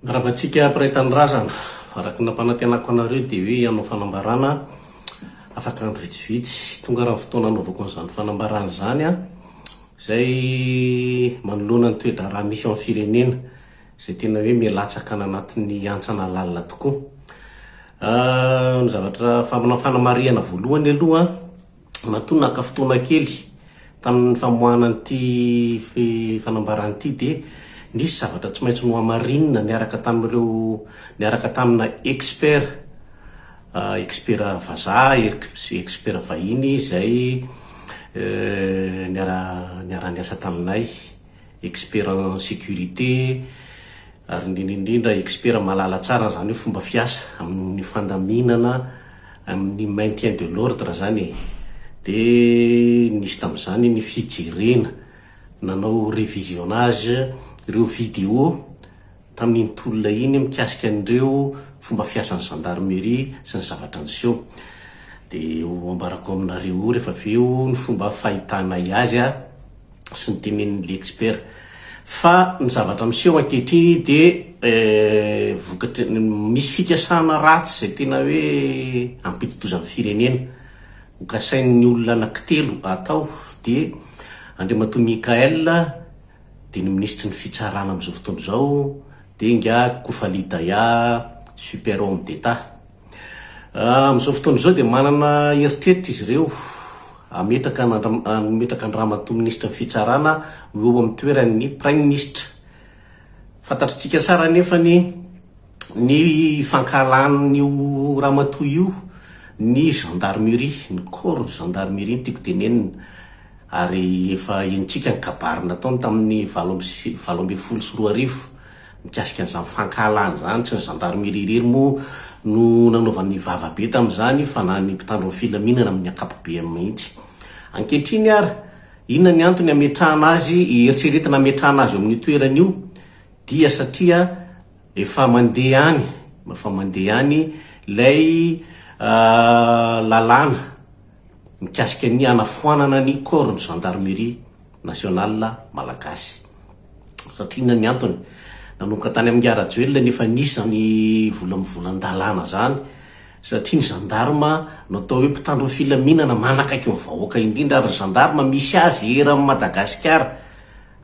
Miarahaba antsika mpiray tanindrazana. Araka ny nampanantenako anareo dia hoe hanao fanambarana afaka andro vitsivitsy. Tonga ary ny fotoana hanaovako an'izany fanambarana izany izay manoloana ny toe-draharaha misy ao amin'ny firenena izay tena hoe miha-latsaka any anatin'ny hantsana lalina tokoa. Ny zavatra fanamarihana voalohany aloha, matoa naka fotoana kely tamin'ny famoahana an'ity fanambarana ity dia nisy zavatra tsy maintsy nohamarinina niaraka tamin'ireo niaraka tamina expert, expert vazaha, expert vahiny izay niara niara-niasa taminay. expert en sécurité ary indrindra indrindra expert mahalala tsara an'izany hoe fomba fiasa amin'ny fandaminana amin'ny maintien de l'ordre zany e! de nisy tamin'izany ny fijerena nanao revisionnage ireo vidéo tamin'iny tolona iny mikasika an'ireo fomba fiasan'ny gendarmerie sy ny zavatra niseho de ho ambarako aminareo eo rehefa avy eo ny fomba fahitanay azy a! sy ny tenenin'ny expert. Fa ny zavatra miseho ankehitriny dia vokatry ny misy fikasana ratsy izay tena hoe hampidi-doza ny firenena. Ho kasain'ny olona anankitelo atao dia Andriamatoa Michaël dia ny minisitry ny fitsarana amin'izao fotoana izao dia ingahy Kofaly Daya super homme d'Etat. Amin'izao fotoana izao dia manana eritreritra izy ireo hametraka hametraka an-dRamatoa Minisitry ny Fitsarana ho eo amin'ny toeran'ny Praiminisitra. Fantatritsika tsara anefa ny ny fankahalan'io ramatoa io ny gendarmerie, ny corps de gendarmerie no tiako tenenina, ary efa henontsika ny kabary nataony tamin'ny 2018. Mikasika an'izany fankahalana izany, tsy ny zandarmeria irery moa no nanaovany vava be tamin'izany fa na ny mpitandro ny filaminana amin'ny ankapobeany mihitsy. Ankehitriny ary, inona ny antony ametrahana azy, eritreretina ametrahana azy eo amin'io toerana io dia satria efa mandeha any, efa mandeha any ilay lalàna mikasika ny hanafoanana ny corps ny gendarmerie nationale malagasy. Satria inona ny antony? Nanomboka tany amin'ingahy Rajoelina ny efa nisy izany vola mivolan-dalàna izany, satria ny gendarme no atao hoe mpitandro ny filaminana manakaiky ny vahoaka indrindra ary ny gendarme misy azy eran'i Madagasikara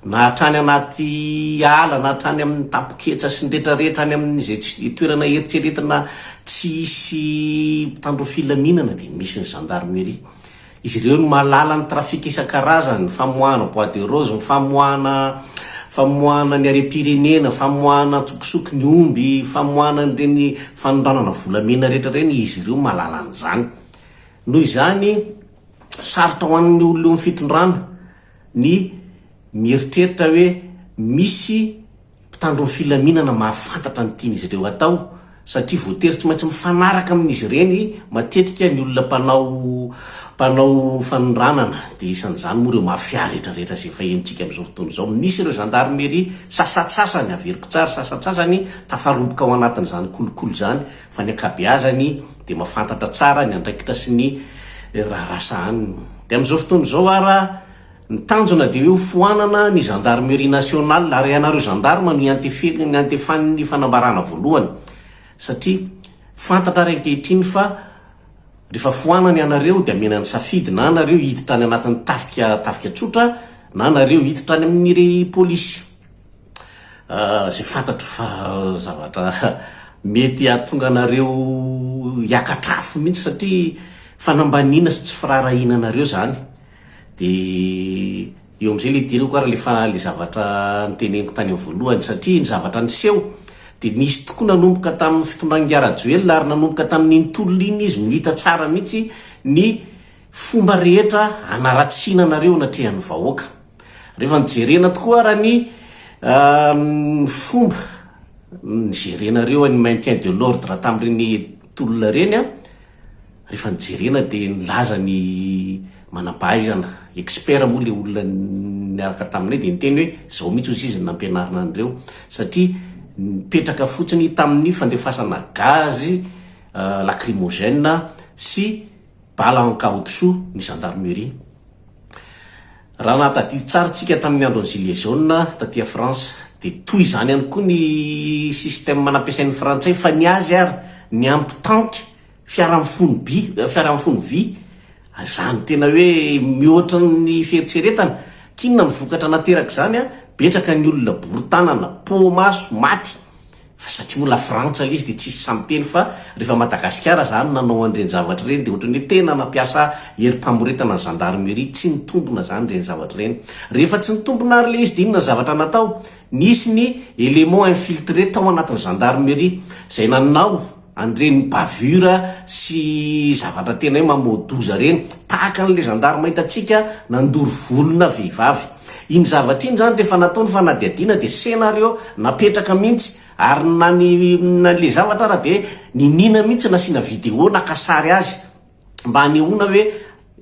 na hatrany anaty ala na hatrany amin'ny tampon-ketsa sy ny retraretra any amin'izay tsy toerana eritreretina tsy hisy mpitandro ny filaminana dia misy ny gendarmerie. Izy ireo no mahalala ny trafic isan-karazany, ny famoahana bois de rose, ny famoahana famoahana ny harem-pirenena, famoahana antsokosoko ny omby, famoahana an'ireny fanondranana volamena rehetra ireny, izy ireo mahalala an'izany. Noho izany, sarotra ho an'ny olona eo amin'ny fitondrana ny mieritreritra hoe misy Mpitandro ny filaminana mahafantatra ny tian'izy ireo hatao satria voatery tsy maintsy mifanaraka amin'izy ireny matetika ny olona mpanao mpanao fanondranana dia isan'izany moa ireo mafia rehetra rehetra izay efa henontsika amin'izao fotoana izao. Misy ireo gendarmerie sasatsasany, averiko tsara, sasatsasany tafaroboka ao anatin'izany kolikoly izany fa ny ankabeazany dia mahafantatra tsara ny andraikitra sy ny raharaha sahaniny. Dia amin'izao fotoana izao ara Ny tanjona dia hoe ho foanana ny gendarmerie nationale ary ianareo gendarme no iantefan'ny fanambarana voalohany satria fantatra ary ankehitriny fa rehefa foanana ianareo dia amena ny safidy na nareo hiditra any anatin'ny tafika tafika tsotra na nareo hiditra any amin'ny polisy izay fantatro fa zavatra mety hahatonga anareo hiakatra afo mihitsy satria fanambaniana sy tsy firaharahiana anareo izany. Dia eo amin'izay ilay idirako ary ilay fa ilay zavatra noteneniko tany amin'ny voalohany satria ny zavatra niseho dia nisy tokoa nanomboka tamin'ny fitondran'ingahy Rajoelina ary nanomboka tamin'iny tolona iny izy no hita tsara mihitsy ny fomba rehetra hanaratsiana anareo anatrehan'ny vahoaka. Rehefa nojerena tokoa ara ny ny fomba nigerenareo ny maintien de l'ordre tamin'ireny tolona ireny an, Rehefa nojerena dia nilaza ny manampahaizana, expert moa ilay olona niaraka taminay dia niteny hoe izao mihitsy hozy izy no nampianarina an'ireo satria nipetraka fotsiny tamin'ny fandefasana gaz lacrymogène sy bala en caoutchouc ny gendarmerie. Raha nahatadidy tsara tsika tamin'ny andron'ny gilets jaunes taty France. Dia toy izany ihany koa ny système nampiasain'ny frantsay fa ny azy ary niampy tank, fiara mifono by, fiara mifono vy, izany tena hoe mihoatra ny fieritreretana. K'inona ny vokatra naterak'izany an? Betsaka ny olona bory tanana, poa-maso, maty. Fa satria moa la frantsa le izy dia tsisy sahy miteny fa rehefa Madagasikara zany nanao an'ireny zavatra ireny dia ohatran'ny hoe tena nampiasa herim-pamoretana ny gendarmerie, tsy nitombina zany ireny zavatra ireny. Rehefa tsy nitombina ary le izy dia inona ny zavatra natao? Nisy ny élément infiltré tao anatin'ny gendarmerie izay nanao an'ireny bavure sy zavatra tena hoe mamoa-doza ireny, tahaka an'ilay gendarme hitantsika nandoro volona vehivavy. Iny zavatra iny izany rehefa natao ny fanadihadiana dia scenario napetraka mihitsy ary na ny na ilay zavatra ara dia niniana mihitsy nasiana vidéo naka sary azy mba hanehoana hoe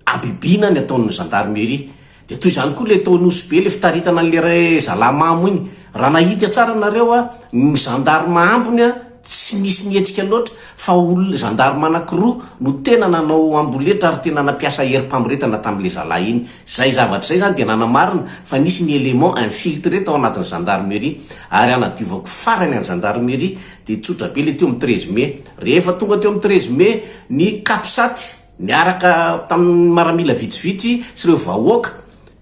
habibiana ny ataon'ny gendarmerie. Dia toy izany koa ilay tao Nosy Be ilay fitaritana an'ilay zalahy mamo iny. Raha nahita tsara nareo a, ny gendarme ambiny a tsy nisy nihetsika loatra fa olona gendarme anakiroa no tena nanao amboletra ary tena nampiasa herim-pamoretana tamin'ilay zalahy iny. Izay zavatra izay izany dia nanamarina fa nisy ny élément infiltré tao anatin'ny gendarmerie. Ary hanadiovako farany an'ny gendarmerie dia tsotra be ilay teo amin'ny 13 mai. Rehefa tonga teo amin'ny 13 mai ny capsat niaraka tamin'ny maramila vitsivitsy sy ireo vahoaka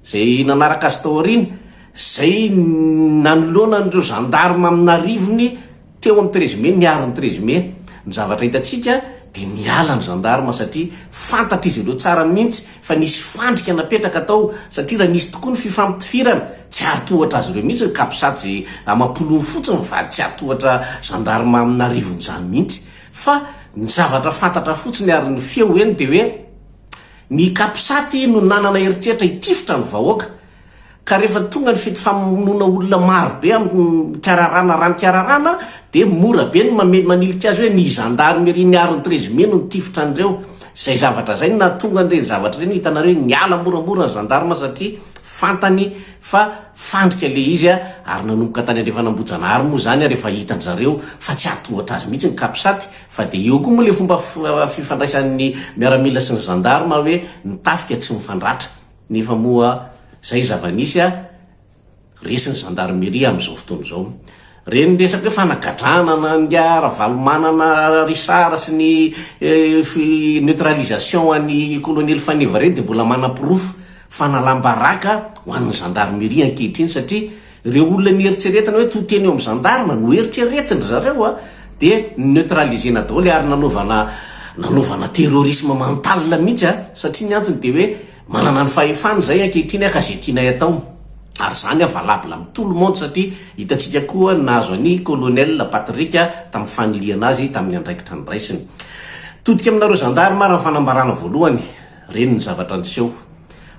izay nanaraka azy tao aoriana, izay nanoloana an'ireo gendarme amin'arivony teo amin'ny 13 mai, niaro ny 13 mai. Ny zavatra hitantsika dia niala ny gendarme satria fantatr'izy ireo tsara mihitsy fa nisy fandrika napetraka tao satria raha nisy tokoa ny fifampitifirana tsy hahatohatra azy ireo mihitsy ny capsat izay amam-polony fotsiny vady tsy hahatohatra gendarme amin'arivony izany mihitsy fa ny zavatra fantatra fotsiny ary ny feo heno dia hoe ny capsat no nanana eritreritra hitifitra ny vahoaka Ka rehefa tonga ny fety famonoana olona maro be amin'ny kararana rano kararana dia mora be ny mamely manilika azy hoe ny gendarmerie niaro ny 13 mai no nitifitra an'ireo. Izay zavatra izay no nahatonga an'ireny zavatra ireny hitanareo hoe niala moramora ny gendarme satria fantany fa fandrika ilay izy ary nanomboka tany andrefan'Ambohijanahary moa izany rehefa hitan-dry zareo fa tsy hahatohatra azy mihitsy ny capsat fa dia eo koa moa ilay fomba fifandraisan'ny miaramila sy ny gendarme hoe ny tafika tsy mifandratra. Nefa moa zay zava-nisy a, resy ny gendarmerie amin'izao fotoana izao. Reny resaka hoe fanagadrana an'ingahy Ravalomanana Richard sy ny neutralisation an'i colonel Faneva reny dia mbola manaporofo fanalam-baraka ho an'ny gendarmerie ankehitriny satria Ireo olona nieritreretina hoe to teny eo amin'ny gendarme no eritreretin-dry zareo a, dia neutraliser-na daholo ary nanaovana nanaovana terrorisme mental mihitsy a, satria ny antony dia hoe manana ny fahefana izay ankehitriny a ka izay tianay atao, ary izany a valable amin'ny tout le monde satria hitantsika koa ny nahazo an'i colonel Patrick tamin'ny fanilihana azy tamin'ny andraikitra noraisiny. Todika aminareo gendarme ary ny fanambarana voalohany, reny ny zavatra niseho.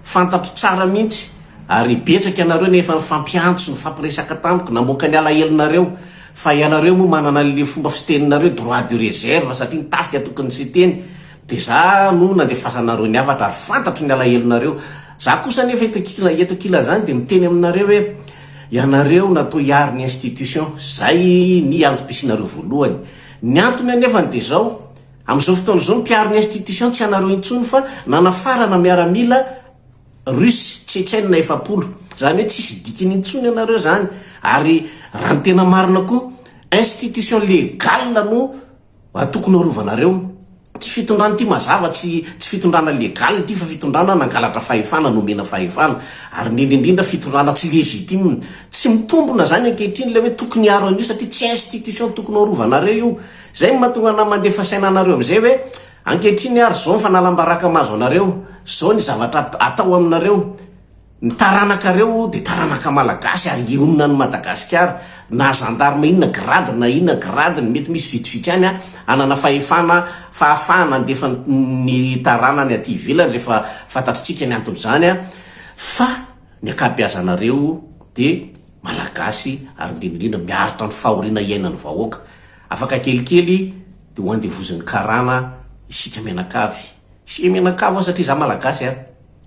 Fantatro tsara mihitsy ary betsaka ianareo no efa nifampiantso, nifampiresaka tamiko, namoaka ny alahelonareo fa ianareo moa manana an'le fomba fiteninareo droit de réserve satria ny tafika tokony tsy hiteny dia za no nandefasanareo ny hafatra ary fantatro ny alahelonareo. Za kosa anefa eto ankila eto ankilan'izany dia miteny aminareo hoe ianareo natao hiaro ny institution, zay ny antom-pisianareo voalohany. Ny antony anefany dia zao, Amin'izao fotoana izao ny mpiaro ny institution tsy anareo intsony fa nanafarana miaramila russe, tchetchène 40. Izany hoe tsisy dikany intsony ianareo izany. Ary raha ny tena marina koa institution légale no tokony arovanareo. Ity fitondrana ity mazava tsy tsy fitondrana légale ity fa fitondrana nangalatra fahefana, nomena fahefana. Ary indrindra indrindra fitondrana tsy légitime. Tsy mitombona izany ankehitriny ilay hoe tokony hiaro an'io satria tsy institution tokony arovanareo io. Zay no mahatonga anah mandefa saina anareo amizay hoe ankehitriny ary zao ny fanalam-baraka mahazo anareo, zao ny zavatra atao aminareo, ny taranakareo dia taranaka malagasy ary hionona any Madagasikara, na gendarme inona grade na inona grade-ny, mety misy vitsivitsy ihany hanana fahefana fahafahana handefa ny taranany aty ivelany rehefa fantatritsika ny anton'izany fa ny ankabeazanareo dia malagasy ary indrindra indrindra miaritra ny fahoriana iainan'ny vahoaka. Afaka kelikely dia ho andevozin'ny karana isika mianakavy. Isika mianakavy hoa satria za malagasy a,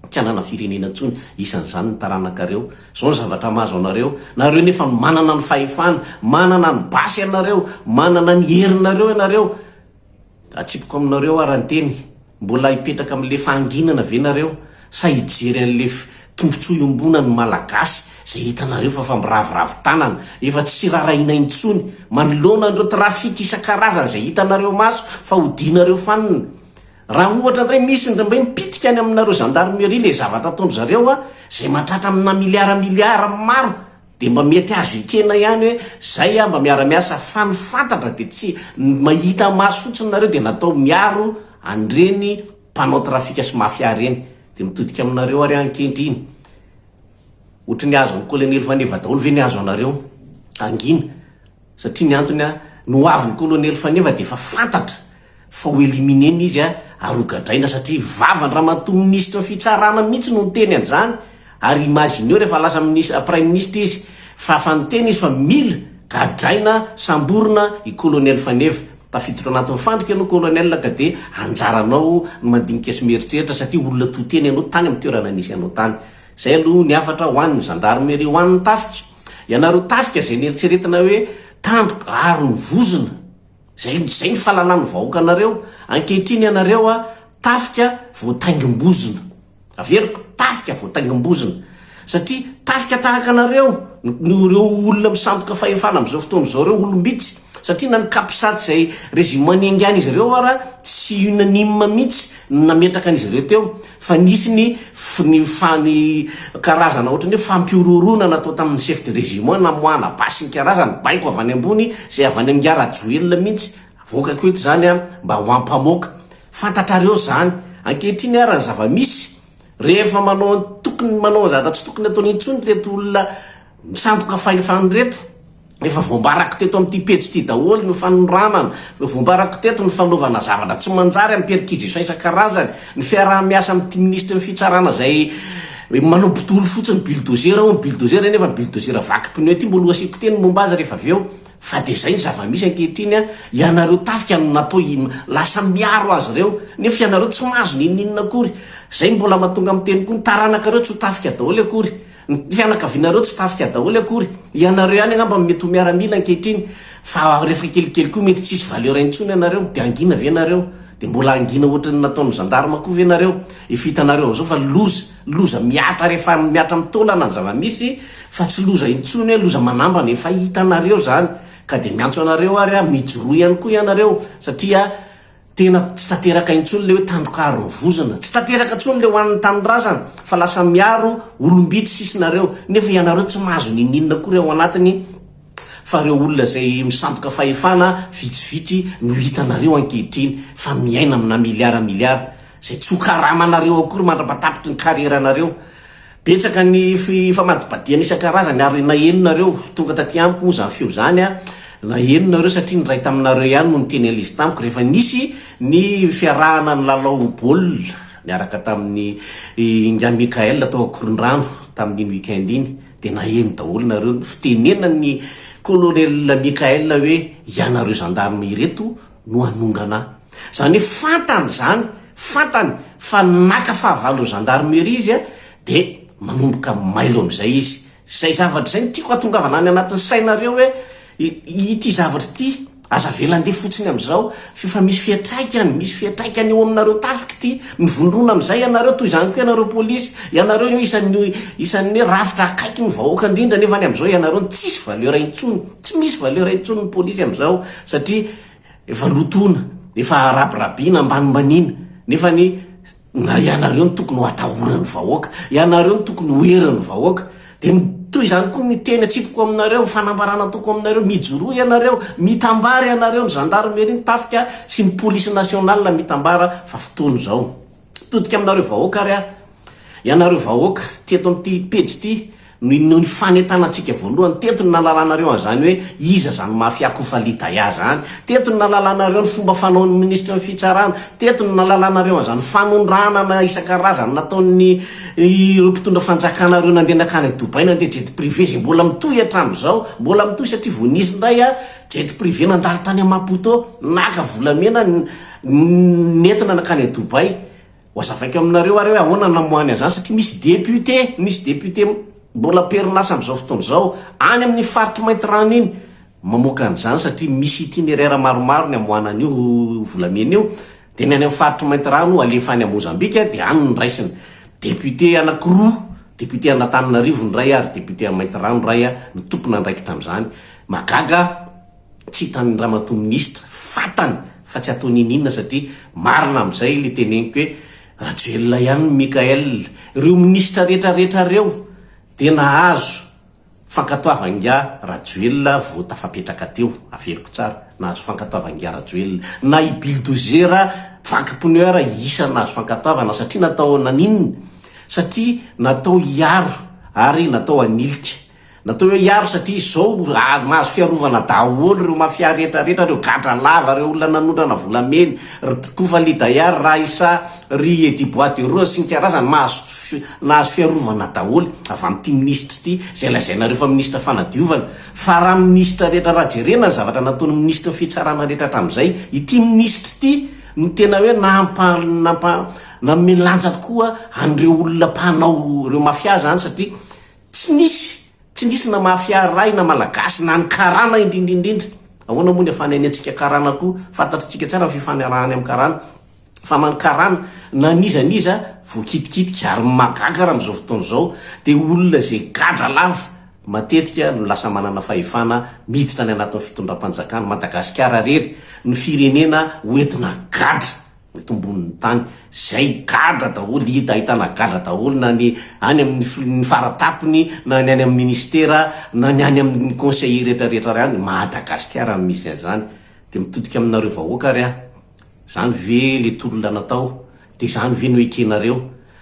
tsy hanana firenena intsony, isan'izany ny taranakareo. Zao ny zavatra mahazo anareo, nareo nefa manana ny fahefana, manana ny basy ianareo, manana ny herinareo ianareo. Atsipiko aminareo ara ny teny, mbola hipetraka amin'le fahanginana ve nareo sa hijery an'le tombotsoa iombonan'ny malagasy? Izay hitanareo fa efa miraviravy tanana, efa tsy rarahina intsony, manoloana an'ireo trafic isan-karazany izay hitanareo maso fa hodianareo fanina. Raha ohatra indray misy indray mipitika any aminareo gendarmerie le zavatra ataon-dry zareo a, izay mahatratra amina miliara miliara maro dia mba mety azo ekena ihany hoe zay aho mba miara-miasa fa ny fantatra dia tsy mahita maso fotsiny nareo dia natao miaro an'ireny mpanao trafika sy mafia ireny. Dia mitodika aminareo ary aho ankehitriny. Ohatry ny azo an'i Kolonely Faneva daholo ve ny azo anareo? Hangina. Satria ny antony an, ny ho avin'i Kolonely Faneva dia efa fantatra fa ho éliminer-na izy an, ary ho gadraina satria vavan-dRamatoa Minisitry ny Fitsarana mihitsy no niteny an'izany, ary imagineo rehefa lasa minisitra, Praiminisitra izy, fa efa niteny izy fa mila gadraina, samborina i Kolonely Faneva. Tafiditra ao anatin'ny fandrika ianao Colonel ka dia anjaranao ny mandinika sy mieritreritra satria olona to teny ianao tany amin'ny toerana nisy anao tany. Izay aloha ny hafatra ho an'ny gendarmerie, ho an'ny tafika. Ianareo tafika izay neritreretina hoe tandroka aro ny vozona, izay izay ny fahalalan'ny vahoakanareo. Ankehitriny ianareo tafika voataingim-bozona. Averiko, tafika voataingim-bozona. Satria tafika tahaka anareo, no ireo olona misandoka fahefana amin'izao fotoana izao ireo, olom-bitsy. Satria na ny capsat izay régime niaingan'izy ireo ara, tsy unanime mihitsy ny nametraka an'izy ireo teo. Fa nisy ny ny fa ny karazana ohatran'ny hoe fampihorohoroana natao tamin'ny chef de régiment namoahana basy ny karazany, baiko avy any ambony izay avy any amin'ingahy Rajoelina mihitsy. Avoakako eto izany an, mba ho ampamoaka. Fantatrareo izany. Ankehitriny ara ny zava-misy, rehefa manao tokony manao ny zavatra tsy tokony ataony intsony ireto olona misandoka fahefana ireto, efa voambarako teto amin'ity pejy ity daholo ny fanoranana, efa voambarako teto ny fanaovana zavatra tsy manjary amin'ny perquisition isan-karazany, ny fiaraha-miasa amin'ity minisitry ny fitsarana izay manao botolo fotsiny, bulldozer hono, bulldozer nefa bulldozer vaky pneu ity, mbola ho asiako teny momba azy rehefa avy eo. Fa dia izay ny zava-misy ankehitriny an, ianareo tafika no natao lasa miaro azy ireo, nefa ianareo tsy mahazo n'inon'inona akory. Izay no mbola mahatonga miteny koa, ny taranakareo tsy ho tafika daholo akory, ny fianakavianareo tsy tafika daholo akory, ianareo ihany angamba no mety ho miaramila ankehitriny, fa rehefa kelikely koa mety tsy hisy valeur intsony ianareo, dia hangina ve nareo? Dia mbola hangina ohatran'ny nataon'ny gendarme koa ve nareo? Efa hitanareo amin'izao fa loza, loza mihatra rehefa mihatra amin'ny taolana ny zava-misy fa tsy loza intsony hoe loza manambana, efa hitanareo izany ka dia miantso anareo ary aho, mijoroa ihany koa ianareo satria tena tsy tanteraka intsony ilay hoe tandroka aro ny vozona, tsy tanteraka intsony ilay ho an'ny tanindrazana fa lasa miaro olom-bitsy sisa nareo nefa ianareo tsy mahazo n'inon'inona akory ao anatiny fa ireo olona izay misandoka fahefana vitsivitsy no hitanareo ankehitriny fa miaina amina miliara miliara izay tsy ho karamanareo akory mandra-patapitry ny carrière-nareo. Betsaka ny famadibadihana isan-karazany ary naheno nareo, tonga taty amiko moa izany feo izany an, naheno nareo satria ny iray taminareo ihany no niteny an'izy tamiko rehefa nisy ny fiarahana nilalao baolina niaraka tamin'ny Ingahy Mickaël tao Ankorondrano tamin'iny week-end iny. Dia naheno daholo nareo ny fitenenan'ny colonel Mickaël hoe ianareo gendarme ireto no hanongana ahy. Izany hoe fantany izany, fantany fa naka fahavalon'ny gendarmerie izy dia manomboka mailo amin'izay izy. Izay zavatra izay no tiako hatongavana any anatin'ny sainareo hoe ity zavatra ity Aza avela handeha fotsiny amin'izao f'efa misy fiantraikany, misy fiantraikany eo aminareo tafika ity, mivondrona amin'izay ianareo, toy izany koa ianareo polisy, ianareo io isan'ny isan'ny hoe rafitra akaiky ny vahoaka indrindra nefa ny amin'izao ianareo no tsisy valeur intsony, tsy misy valeur intsony ny polisy amin'izao satria efa lotoina, efa rabirabiana, ambanimbaniana, nefa ny Na ianareo no tokony ho atahoran'ny vahoaka, ianareo no tokony ho herin'ny vahoaka. Dia toy izany koa ny teny atsipiko aminareo, ny fanambarana ataoko aminareo, mijoroa ianareo, mitambara ianareo, ny gendarmerie, ny tafika sy ny police nationale mitambara fa fotoana izao. Mitodika aminareo vahoaka ary aho, ianareo vahoaka teto amin'ity pejy ity, Noho ny fanentanantsika voalohany, teto no nahalalanareo an'izany hoe iza izany mafia Kofali Daya izany, teto no nahalalanareo ny fomba fanaon'ny minisitry ny fitsarana, teto no nahalalanareo an'izany fanondranana isan-karazany nataon'ny ireo mpitondra fanjakana ireo nandeha nankany Dubaï nandeha jet privé izay mbola mitohy hatramin'izao, mbola mitohy satria vao nisy indray jet privé nandalo tany Maputo naka volamena nentina nankany Dubaï. Ho azavaiko aminareo ary hoe ahoana no namoahany an'izany satria misy député, misy député mbola am-perinasa amin'izao fotoana izao any amin'ny faritr'i Maintirano iny mamoaka an'izany satria misy itinéraire maromaro ny amoahana an'io volamena io dia ny any amin'ny faritr'i Maintirano alefa any Mozambika dia any no raisina. Député anankiroa. Député an'Antananarivo ny iray ary député an'i Maintirano iray no tompon'andraikitra amin'izany. Mahagaga tsy hitan'ny ramatoa minisitra, fantany fa tsy ataony ininona satria marina amin'izay ilay teneniko hoe Rajoelina ihany ny Mickaël. Ireo minisitra rehetra rehetra ireo dia nahazo fankatoavan'ingahy Rajoelina vao tafapetraka teo, averiko tsara, nahazo fankatoavan'ingahy Rajoelina. Na i Bulldozer vaky pneu ara isan'ny nahazo fankatoavana satria natao naninona? Satria natao hiaro ary natao hanilika. Natao hoe hiaro satria izao mahazo fiarovana daholo ireo mafia rehetra rehetra, ireo gadra lava, ireo olona nanondrana volamena, ry Kofa Lidayar, Raissa, ry Eddy Bois de Rose sy ny karazany, mahazo nahazo fiarovana daholo avy amin'ity minisitra ity, izay lazainareo fa minisitra fanadiovana. Fa raha minisitra rehetra, raha jerena ny zavatra nataon'ny minisitry ny fitsarana rehetra hatramin'izay, ity minisitra ity no tena hoe nampa nampa nanome lanja tokoa an'ireo olona mpanao ireo mafia izany satria Tsy nisy, tsy nisy na mafia iray na malagasy na ny karana indrindra indrindra. Ahoana moa ny afahanay ny antsika karana koa? Fantatritsika tsara ny fifanarahany amin'ny karana. Fa na ny karana na n'iza n'iza voakitikitika ary ny mahagaga ary amin'izao fotoana izao dia olona izay gadra lava matetika no lasa manana fahefana miditra any anatin'ny fitondram-panjakana. Madagasikara irery no firenena hoentina gadra. Eto ambonin'ny tany. Izay gadra daholo, hita ahitana gadra daholo na ny any amin'ny ny faratapony na ny any amin'ny ministera na ny any amin'ny conseiller rehetra rehetra any, Madagasikara no misy an'izany. Dia mitodika aminareo vahoaka ary aho, izany ve le tolona natao? Dia izany ve no ekenareo?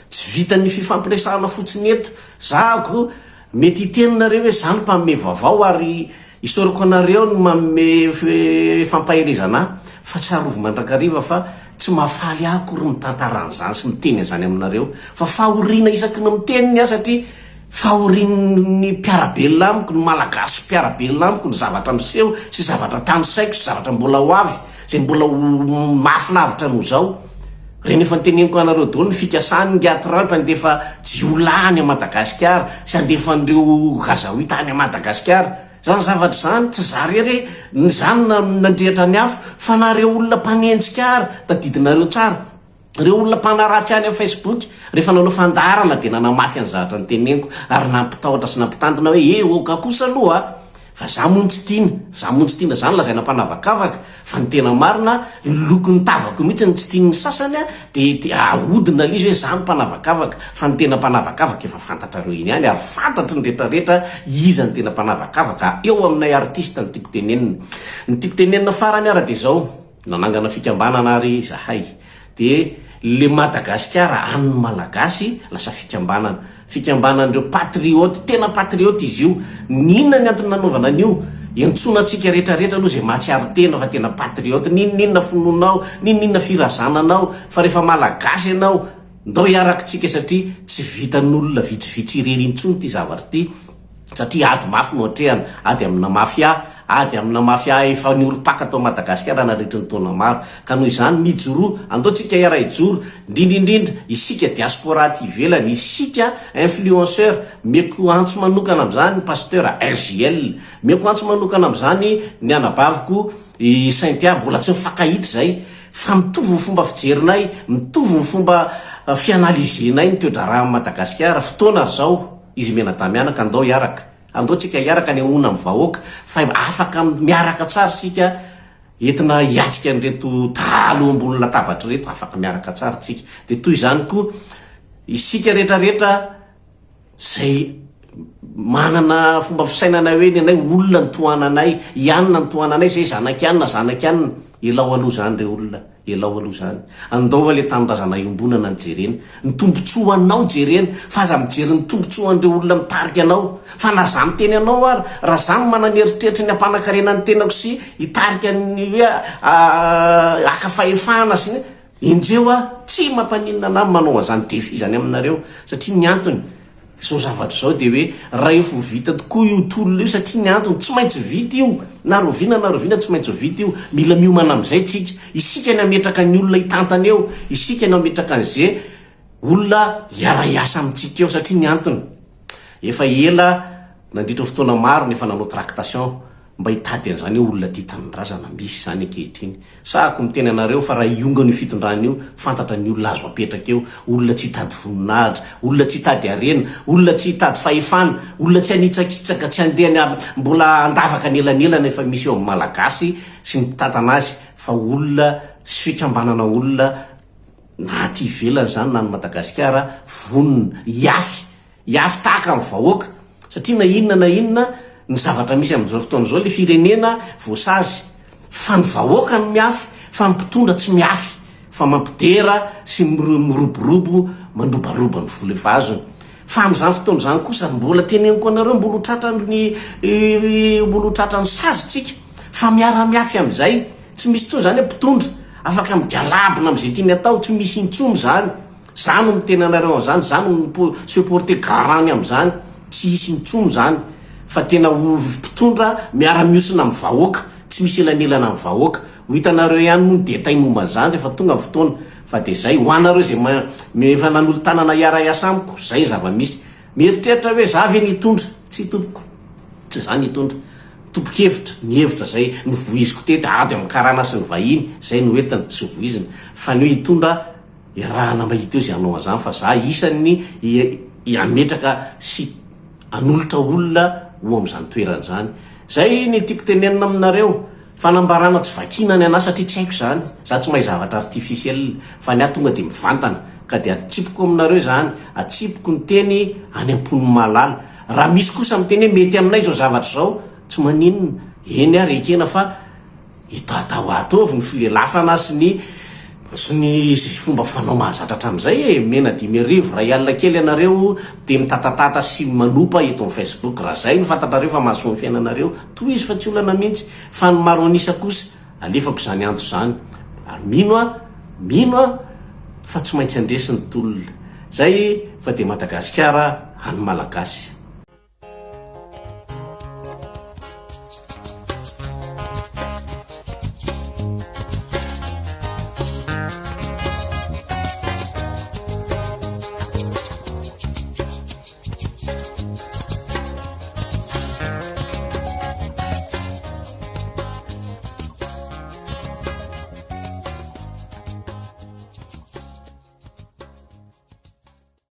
Tsy vitan'ny fifampiresahana fotsiny eto. Zahako, mety hiteny nareo hoe za no mpanome vaovao ary isaorako anareo ny manome fampaherezana ahy fa tsarovy mandrakariva fa tsy mahafaly ahy akory mitantara an'izany sy miteny an'izany aminareo fa fahoriana isaky ny miteny ny ahy satria fahorian'ny mpiara-belona amiko, ny Malagasy mpiara-belona amiko ny zavatra miseho sy zavatra tanisaiko sy zavatra mbola ho avy izay mbola ho mafy lavitra noho izao. Ireny efa noteneniko anareo daholo ny fikasany ingahy Trump handefa jiolahy any Madagasikara sy handefa an'ireo Gazaouita any Madagasikara. Izany zavatra izany tsy za rery ny zany nandrehitra ny afo fa nareo olona mpanenjika ary tadidinareo tsara. Ireo olona mpanaratsy any amin'ny Facebook rehefa nanao fandaharana dia nanamafy ny zavatra noteneniko ary nampitahotra sy nampitandrina hoe eh oka kosa aloha a! Fa za moa no tsy tiana, za moa no tsy tiana, za no lazaina mpanavakavaka, fa ny tena marina ny lokon'ny tavako mihitsy no tsy tian'ny sasany a, dia dia ahodina ilay izy hoe za no mpanavakavaka, fa ny tena mpanavakavaka efa fantatrareo iny ihany ary fantatry ny retraretra iza no tena mpanavakavaka eo aminay artiste no tiako tenenina. Ny tiako tenenina farany ara dia izao. Nanangana fikambanana ary izahay. Dia le Madagasikara an'ny Malagasy lasa fikambanana. Fikambanan'ireo patriote, tena patriote izy io. N'inona ny antony nanaovana an'io? Iantsoana antsika rehetra rehetra aloha izay mahatsiaro tena fa tena patriote. N'inon'inona finoanao, n'inon'inona firazananao, fa rehefa Malagasy ianao, ndao hiaraka tsika satria tsy vitan'olona vitsivitsy irery intsony ity zavatra ity. Satria ady mafy no atrehana, ady amina mafia, ady amina mafia efa niorim-paka tao Madagasikara nandritry ny taona maro. Ka noho izany, mijoroa, andao tsika hiara-hijoro, indrindra indrindra isika diaspora aty ivelany, isika influenceur, meko antso manokana amin'izany Pasteur RJL, meko antso manokana amin'izany ny anabaviko i Cynthia, mbola tsy mifankahita izay, fa mitovy ny fomba fijerinay, mitovy ny fomba fi-analyser-nay ny toe-draharahan'i Madagasikara, fotoana ry zao. Izy mianadahy mianaka andao hiaraka. Andao tsika hiaraka anehoana amin'ny vahoaka fa afaka miaraka tsara isika entina hiatrika an'ireto dahalo ambony latabatra ireto, afaka miaraka tsara tsika. Dia toy izany koa isika rehetra rehetra izay manana fomba fisainana hoe ny anay olona no tohananay, i anona no tohananay, izay zanak'i anona, zanak'i anona. Elao aloha izany re olona. Elao aloha izany. Andao ilay tanindrazana iombonana no jerena. Ny tombotsoanao jerena, fa aza mijery ny tombotsoan'ireo olona mitarika anao. Fa na za miteny anao ary, raha za no manana eritreritry ny hampanakarena ny tenako sy hitarika ny hoe haka fahefana sy ny, enjeho aho, tsy mampaninona anah ny manao an'izany défi izany aminareo. Satria ny antony, Izao zavatra izao dia hoe rahefa ho vita tokoa io tolona io satria ny antony tsy maintsy vita io na rahoviana na rahoviana tsy maintsy ho vita io, mila miomana amin'izay tsika, isika ny hametraka ny olona hitantana eo, isika no hametraka an'ze olona hiara-hiasa amintsika eo satria ny antony efa ela nandritra ny fotoana maro no efa nanao tractation. mba hitady an'izany hoe olona tia tanindrazana, misy izany ankehitriny. Sahako miteny anareo fa raha hiongana io fitondrana io, fantatra ny olona azo apetraka eo, olona tsy hitady voninahitra, olona tsy hitady harena, olona tsy hitady fahefana, olona tsy hanitsakitsaka, tsy handeha ny mbola handavaka ny elanelana efa misy eo amin'ny Malagasy sy ny mpitantana azy fa olona sy fikambanana olona na aty ivelany izany na any Madagasikara vonona hiafy Hiafy tahaka ny vahoaka satria na inona na inona ny zavatra misy amin'izao fotoana izao ilay firenena voasazy fa ny vahoaka no miafy fa ny mpitondra tsy miafy fa mampidera sy miroborobo mandrobaroba ny vola efa azony fa amin'izany fotoana izany kosa mbola teneniko anareo mbola ho tratran'ny mbola ho tratran'ny sazy tsika fa miara-miafy amin'izay tsy misy intsony izany hoe mpitondra afaka migalabona amin'izay tiany atao tsy misy intsony izany Za no miteny anareo an'izany, za no mi se porter garant ny amin'izany, tsy hisy intsony izany fa tena ho mpitondra miara-mihosina amin'ny vahoaka, tsy misy elanelana amin'ny vahoaka. Ho hitanareo ihany moa ny détail momba an'izany rehefa tonga ny fotoana fa dia izay, ho anareo izay efa nanolo-tanana hiara-hiasa amiko, izay ny zava-misy. Mieritreritra hoe za ve ny hitondra? Tsia tompoko, tsy za ny hitondra. Tompon-kevitra, ny hevitra izay novoiziko teto, ady amin'ny karana sy ny vahiny, izay no entina sy voizina. Fa ny hoe hitondra, Iarahana mahita eo izay hanao an'izany fa za isan'ny hametraka sy hanolotra olona ho amin'izany toerana izany. Zay ny tiako tenenina aminareo. Fanambarana tsy vakiana ny anah satria tsy haiko izany. Za tsy mahay zavatra artificiel fa ny ahy tonga dia mivantana. Ka dia atsipiko aminareo izany, atsipiko ny teny any am-pon'ny mahalala. Raha misy kosa miteny hoe mety aminay izao zavatra izao, tsy maninona. Eny ary ekena fa. Hitataho ataovy ny filelafana sy ny sy ny izay fomba fanao mahazatra hatramin'izay e! Omena 5000 iray alina kely ianareo dia mitatatata sy manopa eto amin'ny Facebook. Raha izay no fantatrareo fa mahasoa ny fiainanareo, tohizo fa tsy olana mihitsy. Fa ny maro an'isa kosa, alefako izany antso izany. Ary mino aho, mino aho fa tsy maintsy handresy ny tolona. Izay fa dia Madagasikara an'ny Malagasy.